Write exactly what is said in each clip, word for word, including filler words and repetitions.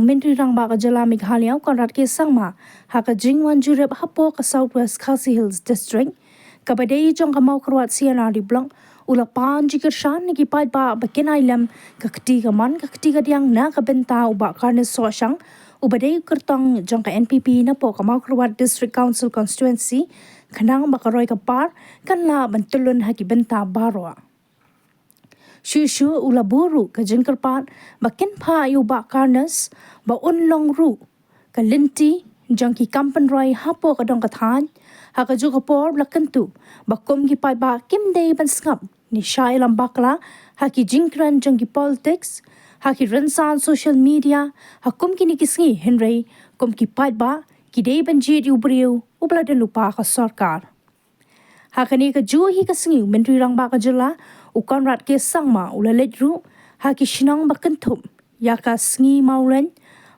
Myntri Rangbah ka Jylla Meghalaya u Conrad K Sangma ha ka jingwan jurip hapoh ka South West Khasi Hills District kaba dei jong ka Mawkyrwat C and RD Block, u la pan jingkyrshan na ki paidbah ba kin ailem ka kti kamon ka kti kadiang na ka bynta u Bah Carnes Sohshang uba dei u kyrtong jong ka N P P napoh ka Mawkyrwat District Council Constituency, khnang ba ka roi ka par kan lah ban tyllun ha ki bynta baroh. Shuh shuh u la buh ruh ka jingkyrpad ba kin phah ïa u Bah Carnes ba un long ruh ka lynti jong ki kam pynroi hapoh ka dong ka thaiñ, ha kajuh ka por u la kyntu ba kum ki paidbah kim dei ban sngap ne shah ïalam bakla ha ki jingkren jong ki politics, ha ki rynsan social media ha kum kine ki sngi, hynrei kum ki paidbah ki dei ban jied ïa u briew uba la don lypa ka sorkar. Ha kane kajuh hi ka sngi u Myntri Rangbah ka Jylla u Conrad K Sangma u la leit ruh ha ki shnong ba kynthup ïa ka Sngi Mawlein,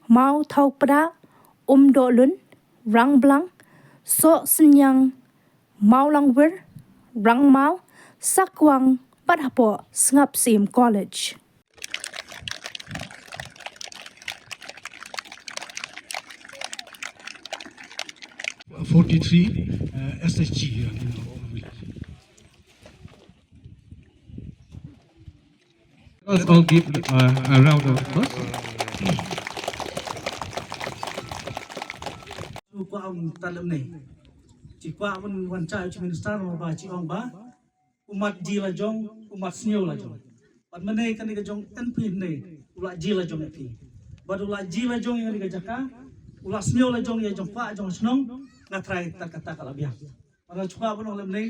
Mawthawpdah, Umdohlun, Rangblang, Sohsynñiang, Mawlangwir, Rangmaw, Sakwang bad hapoh Sngap Syiem College. Forty-three uh, S H G here in our village. Let's all give uh, a round of applause. Kwah ong ta lem ne. Ci kwah wan wan cha ci minister ma ba ci ong ba. Umat ji la jong, umat sngew la jong. Bad mane kane ka jong en phi ne, u la ji la jong en phi. Bad u la ji la jong ïa ka jaka, u la sngew la jong ïa jong pa jong shnong, nga trai ta kata ka la biang. Nga shu kwah ban ong lem ne,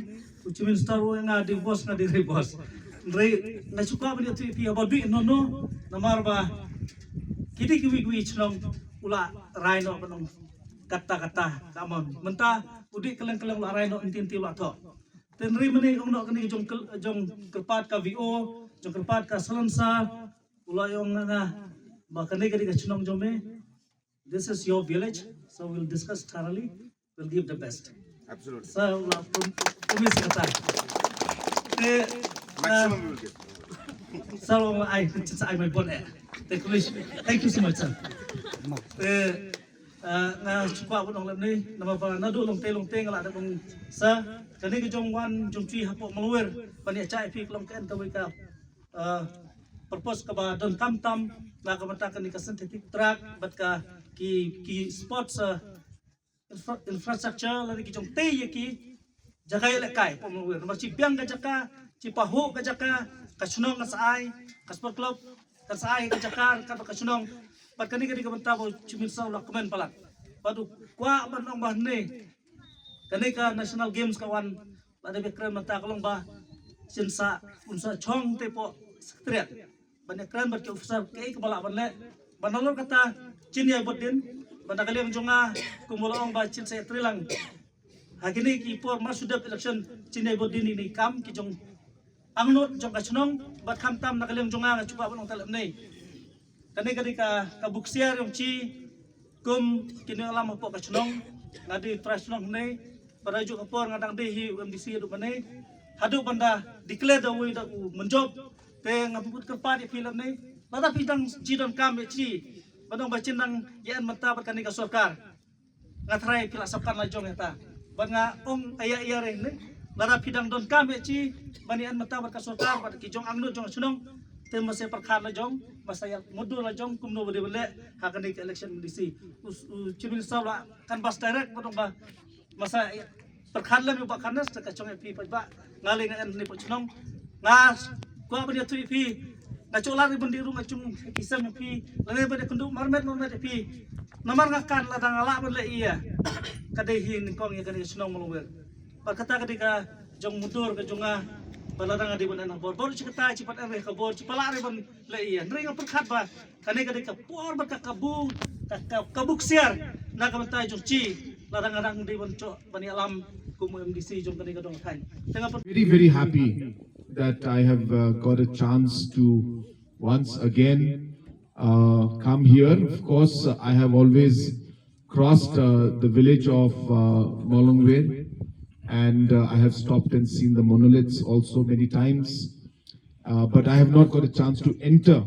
u Chief Minister u nga dei boss, nga dei rei boss. Rei, nga shu kwah ban ïathuh ïa phi haba dei no no, namar ba ki dei kiwei kiwei shnong u la rai noh ban ong kata kata ka mon. Mynta u dei kylleng kylleng u la rai noh, nti nti u la thoh. Te hynrei mynne ong noh kane jong jong kyrpad ka V O, jong kyrpad ka salon sa, u la ong nga ba kane ka dei ka shnong jong me. This is your village, so we'll discuss thoroughly. We'll give the best. Absolutely. Sa la pun pun si kata. Te Maximum you will give. Sa la ai sa ai mai bon eh. Te kulis. Thank you so much sir. Te nga shu kwah ban ong lem ni nama ba nadu long te long te nga la da bang sa kane ka jong wan jong chui hapoh Mawlyngrei ban ïa chai phi long ka en ka wei ka purpose kaba don kam tam na ka mata kane ka synthetic track bad ka ki ki sports infrastructure lane ki jong te ïa ki jaka ïalehkai pom wer ma chi biang ka jaka chi pahu ka jaka ka shnong ka sai ka sport club ka sai ka jaka ka ka shnong bad kane kane ka bynta ba chi min sa la kmen palat bad u kwah ban ong ba ne kane ka national games ka wan la da kren mynta ka long ba shin sa un sa chong te po secretariat ban ïa kren bad ki officer kaei kaba lah ban leh ban nalor kata chin ïa bud din ban da ka liang jong nga kum ba la ong ba chin sa ïa trilang ha kine ki por mar shu dep election chin ïa bud din ni kam ki jong angnud jong ka chnong bad kham tam na ka liang jong nga nga chupa ban ong talem nei kane kane ka ka buksiar jong chi kum kine alam hapoh ka chnong nga dei trai chnong nei pada juk ka por nga dang dei hi MDC haduh mane haduh ban da declare da wei da u menjop te nga put kyrpad ïa phi lem nei lada phi dang ji don kam ïa chi ban dang ba chin dang ïa en mynta bad kane ka sorkar nga trai phi la sapan la jong ïa ta ban nga ong aya aya re nei lada phi dang don kam ïa chi ban ïa en mynta bad ka sorkar bad ki jong angnud jong chnong te ma se pyrkhat la jong ma sa ïa mudur la jong kumno ba dei ban leh ha kane ka election MDC u chief minister la kan bas direct ba dong ba ma sa pyrkhat lem ïa ba kanas ka chong ïa phi ba nga le nga en ni pa chnong nga kwah ban ïathuh ïa phi nga chok lari ban dei rung nga chung ki sem ïa phi lane ban dei kynduh marmet marmet ïa phi namar nga kan la dang la ban leh ïa ka dei hi nyngkong ïa kane chnong Mawlyngrei ba kata ka dei ka jong mudur ka jong nga ba la dang dei ban en bor bor chi kata chi pat en re ka bor chi pala re ban leh ïa hynrei nga pyrkhat ba kane ka dei ka por bad ka kabu ka ka kabu ksiar na ka bynta jong chi la dang dang dei ban chok ban ïalam kum MDC jong kane ka dong khain. Tengah per- Very, very happy that I have uh, got a chance to once again uh, come here. Of course, I have always crossed uh, the village of uh, Molongwe and uh, I have stopped and seen the monoliths also many times. Uh, but I have not got a chance to enter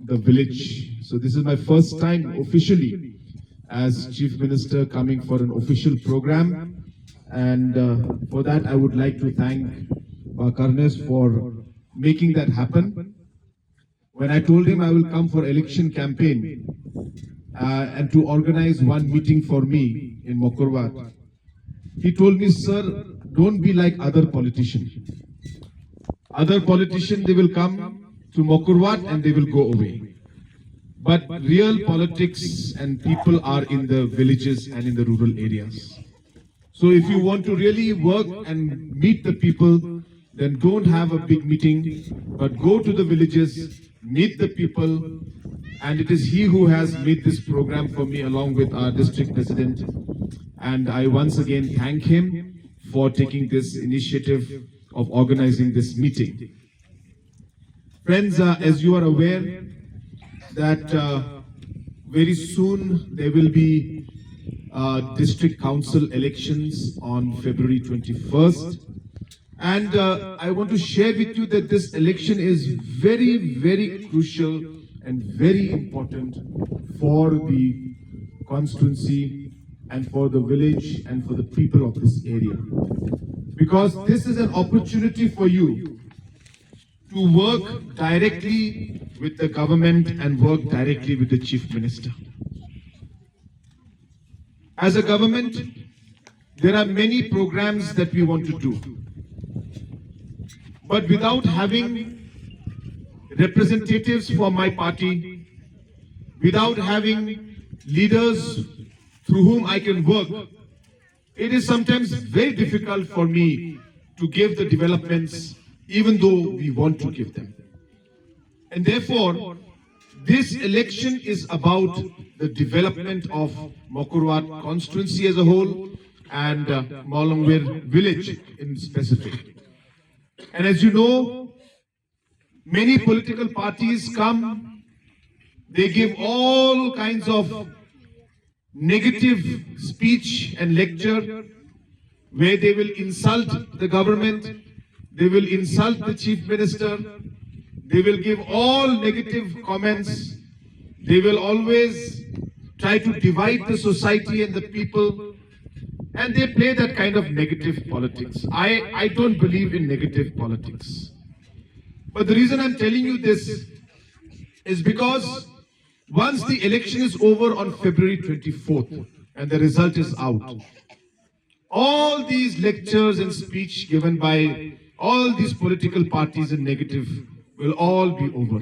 the village. So this is my first time officially as Chief Minister coming for an official program. And uh, for that, I would like to thank Bah Karnesh for making that happen. When I told him I will come for election campaign uh, and to organize one meeting for me in Mawkyrwat, he told me, "Sir, don't be like other politicians. Other politicians, they will come to Mawkyrwat and they will go away. But real politics and people are in the villages and in the rural areas. So if you want to really work and meet the people, then don't have a big meeting, but go to the villages, meet the people." And it is he who has made this program for me along with our district president. And I once again thank him for taking this initiative of organizing this meeting. Friends, uh, as you are aware that uh, very soon there will be uh, district council elections on February twenty-first. And uh, I want to share with you that this election is very, very crucial and very important for the constituency and for the village and for the people of this area. Because this is an opportunity for you to work directly with the government and work directly with the chief minister. As a government, there are many programs that we want to do. But without having representatives from my party, without having leaders through whom I can work, it is sometimes very difficult for me to give the developments, even though we want to give them. And therefore, this election is about the development of Mawkyrwat constituency as a whole and uh, Mawlangwir village in specific. And as you know, many political parties come, they give all kinds of negative speech and lecture where they will insult the government, they will insult the chief minister, they will give all negative comments, they will always try to divide the society and the people, and they play that kind of negative politics. I, I don't believe in negative politics. But the reason I'm telling you this is because once the election is over on February twenty-fourth and the result is out, all these lectures and speech given by all these political parties and negative will all be over.